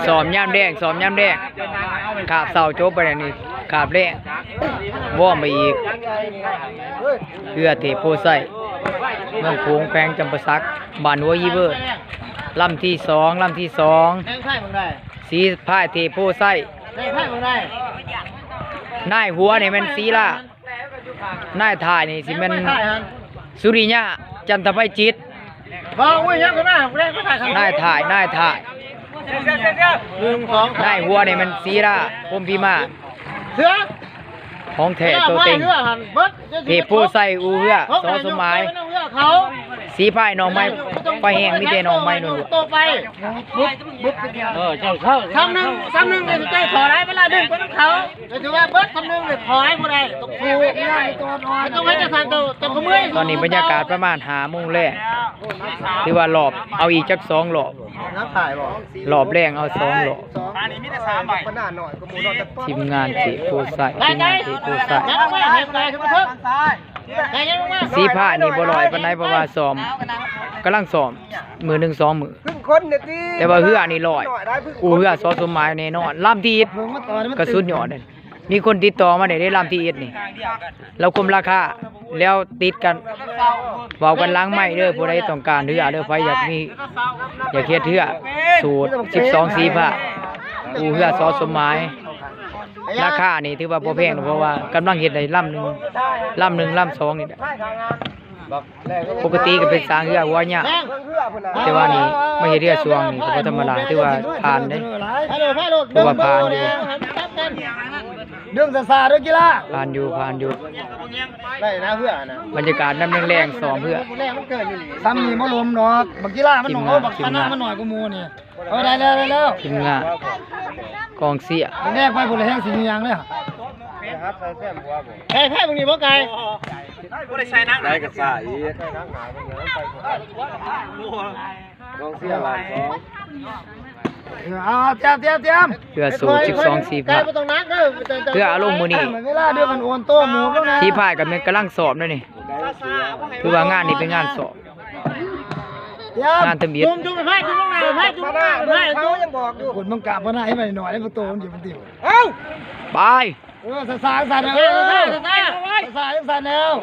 ຊ້ອມຍາມແລງ ຊ້ອມຍາມແລງ ຄາບເຊົ້າຈົບໄປແລ້ວນີ້ ຄາບແລງ ວອມໄປອີກ. ເຮືອເທບໂພໄຊ ເມືອງໂຂງ ແຂວງຈຳປາສັກ ບ້ານຫົວຮີເວີ ລຳທີສອງ ລຳທີສອງ ສີພາຍເທບໂພໄຊ. ນາຍຫົວນີ້ແມ່ນສີລາ ນາຍທ້າຍນີ້ຊິແມ່ນສຸລິຍາ ຈັນທະໄພຈິດ. ນາຍທ້າຍ ນາຍທ້າຍ ນາຍຫົວນີ້ແມ່ນສີລາ ພົມພິມານ ຂອງແທ້ໂຕເຕັງ. ເທບໂພໄຊ ອູ່ເຮືອ ສ.ສົມໝາຍ. ສີພາຍໜອງໄມ້ ໄຟແຮງ ມີແຕ່ໜອງໄມ້ໂດດໆ. ເອີ ເຈົ້າເຊົາ ຊຳໜຶ່ງ ຊຳໜຶ່ງນີ້ ເຈົ້າຂໍຫຼາຍເວລາ ດຶງໄປນຳເຂົາ ກໍຖືວ່າເບິດ ຊຳໜຶ່ງນີ້ ຂໍຫຼາຍບໍ່ໄດ້ ຕ້ອງສູ້ ຕ້ອງເຮັດຈັ່ງຊັ້ນ ເຈົ້າ ເຈົ້າກໍເມື່ອຍ. ຕອນນີ້ບັນຍາກາດປະມານຫ້າໂມງແລງ ຖືວ່າລອບ ເອົາອີກຈັກສອງລອບ ລອບແລງເອົາສອງລອບ. ທີມງານເທບໂພໄຊ ທີມງານເທບໂພໄຊ. ສີພາຍນີ້ບໍ່ຫຼອຍປານໃດ ເພາະວ່າຊ້ອມ ກຳລັງຊ້ອມ ມື້ໜຶ່ງສອງມື້ ແຕ່ວ່າເຮືອນີ້ຫຼອຍ ອູ່ເຮືອ ສ.ສົມໝາຍ ແນ່ນອນ. ລຳທີເອັດ ກະສຸດຍອດເດ້ ມີຄົນຕິດຕໍ່ມາໄດ້ເດ້ ລຳທີເອັດນີ້ ລາວຄົມລາຄາ ແລ້ວຕິດກັນ ເວົ້າກັນຫຼັງໄມເດີ ຜູ້ໃດຕ້ອງການເຮືອເດີ ໃຜຢາກມີ ຢາກເຮັດເຮືອ ສູດສິບສອງສີພາຍ ອູ່ເຮືອ ສ.ສົມໝາຍ. ລາຄານີ້ຖືວ່າບໍ່ແພງ ເພາະວ່າກຳລັງເຮັດໄດ້ລຳໜຶ່ງ ລຳໜຶ່ງ ລຳສອງນີ້ແຫຼະ. ປົກກະຕິກໍເປັນຊ່າງເຮືອຫົວຍາວ ແຕ່ວ່ານີ້ມາເຮັດເຮືອຊ່ວງນີ້ກໍບໍ່ທຳມະດາ ຖືວ່າຜ່ານເດ້ ຖືວ່າຜ່ານຢູ່. ດຶງຊ້າໆເດີກິລາ ຜ່ານຢູ່ ຜ່ານຢູ່. ບັນຍາກາດຍາມແລງໆ ຊ້ອມເຮືອ ຊຳນີ້ບໍ່ລົມດອກ ບັກກິລາມັນໜ້ອຍ ບັກຕານາມັນໜ້ອຍກວ່າໝູ່ນີ້. ເອົາ ໄດ້ແລ້ວ ໄດ້ແລ້ວ ທີມງານ ກອງເຊຍ ແດງໄປພຸ້ນລະ ແຮງຊິຍ່າງເດ້. ໄກ ໄກ ບາງນີ້ບໍ່ໄກ ບໍ່ໄດ້ໃສ່ໜັກ ໄດ້ກໍຊ້າອີກ ກອງເຊຍຫຼາຍສອງ. ເອີ ເອົາ ຕຽມ ຕຽມ ຕຽມ ເພື່ອສູ້ສິບສອງສີພາຍ ເພື່ອເອົາລົງມື້ນີ້ ເວລາດຽວກັນໂອນໂຕໝູ່ລົງນະ ສີພາຍກໍແມ່ນກຳລັງຊ້ອມເດ້ນີ້ ຖືວ່າງານນີ້ເປັນງານຊ້ອມ ງານທຳອິດ ຄົນມັນກະບໍ່ໜ້າໃຫ້ມັນໜ້ອຍ ໃຫ້ມັນໂຕມັນຢູ່ມັນຕິວ ເອົ້າ ໄປ ເອີ ຊ້າໆ ຊ້າໆ ເອີ ຊ້າໆ ຊ້າໆ ຊ້າໆ ແລ້ວ.